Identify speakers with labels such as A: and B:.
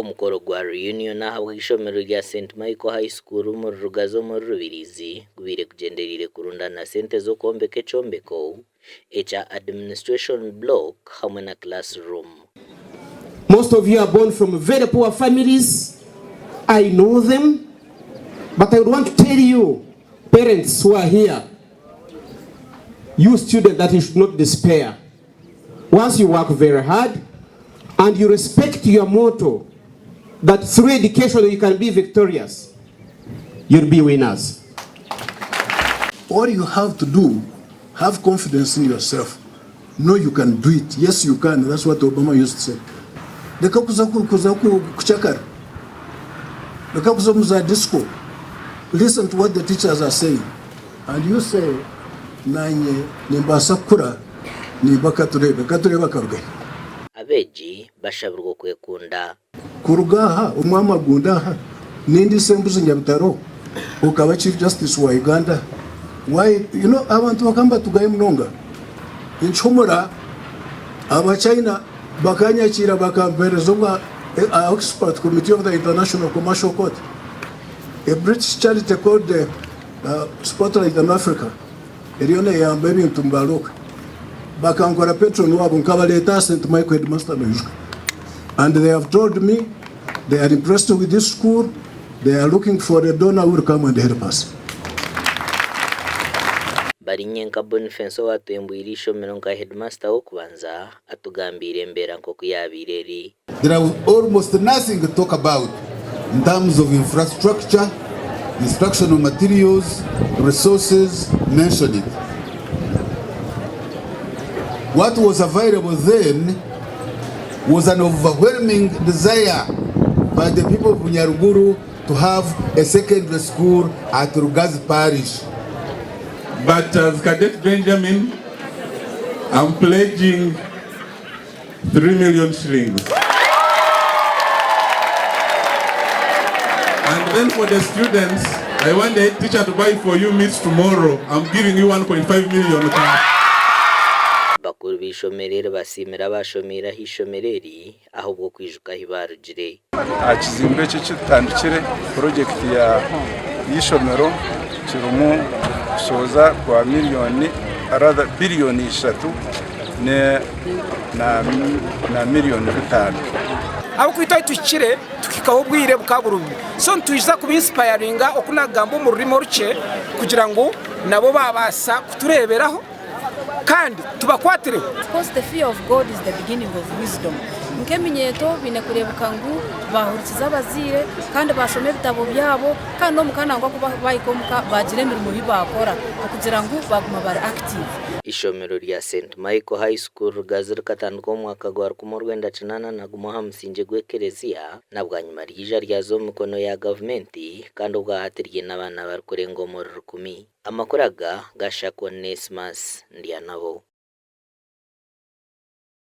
A: Omukoro gwa reunion ahabw'eishomero rya St Michael High School omuri Rugazi omuri Rubirizi gubaire gugyendereire kurundana sente z'okwombeka ekyombeko ekya Administration Block hamwe na Classroom.
B: Most of you are born from very poor families, I know them, but I would want to tell you parents who are here, you students that you should not despair. Once you work very hard and you respect your motto that through education you can be victorious, you'll be winners.
C: All you have to do, have confidence in yourself, know you can do it, yes you can, that's what Obama used to say. Reka kuza kuza kukyakara, reka kuza omu za disco, listen to what the teachers are saying and you say nanye nimbaasa kukura nimba Katureebe, Katureebe akaruga hi?
A: Abeegi bashabirwe okwekunda.
C: Kuruga aha omu amagunda aha nindiisa embuzi Nyabitaro okaba Chief Justice wa Uganda why you know abantu bakaba nibatugayo munonga nkihumura aba China bakanyakiira bakampereza obwa expert committee of the International Commercial Court a British charity called the Spotlight on Africa eriyo neyamba ebintu mubaroka bakankora patron wabo nkabareta aha St Michael headmaster noijuka and they have told me they are impressed with this school they are looking for a donor who will come and help us.
A: Barinyenka Boniface owatwembwire eishomero nka headmaster w'okubanza atugambiire embeera nk'oku yaabaire eri.
D: There was almost nothing to talk about in terms of infrastructure, instructional materials, resources, mention it. What was available then was an overwhelming desire by the people of Bunyaruguru to have a secondary school at Rugazi Parish.
E: But as Cadet Benjamin, I'm pledging 3 million shillings. And then for the students, I want the head teacher to buy for you meat tomorrow. I'm giving you 1.5 million cash.
A: Bakuru b'eishomero eri basiimire abaashomeire aha ishomero eri ahabw'okwijuka ahi baarugire.
F: Aha kizimbe eki ekitutandikire purojekiti y'eishomero kirimu kushooza kwa miriyoni rather biriyoni ishatu na miriyoni bitaano.
G: Ahabw'okuba itwe ahu tuhikire tuhikaho obwire bukaba buri bubi. So nitwija kuba insipayaringa oku naakugamba omu rurimi orukye kugira ngu nabo baabaasa kutureeberaho kandi tubakwatireho.
H: Of course the fear of God is the beginning of wisdom. Nk'eminyeeto baine kureebeka ngu baahurikiza abazaire kandi baashoma ebitabo byabo kandi n'omuka nangwa ku baahika omuka baagira emirimo ei baakora okugira ngu baaguma bari active.
A: Eishomero rya St Michael High School Rugazi rikatandika omu mwaka gwa 1981 aha musingye gw'ekereziya na bwanyima ryaija ryaza omu mikono ya gavumenti kandi obwahati ryine abaana barikurenga omuri rukumi. Amakuru aga gashakwa Onesmus Ndyanabo.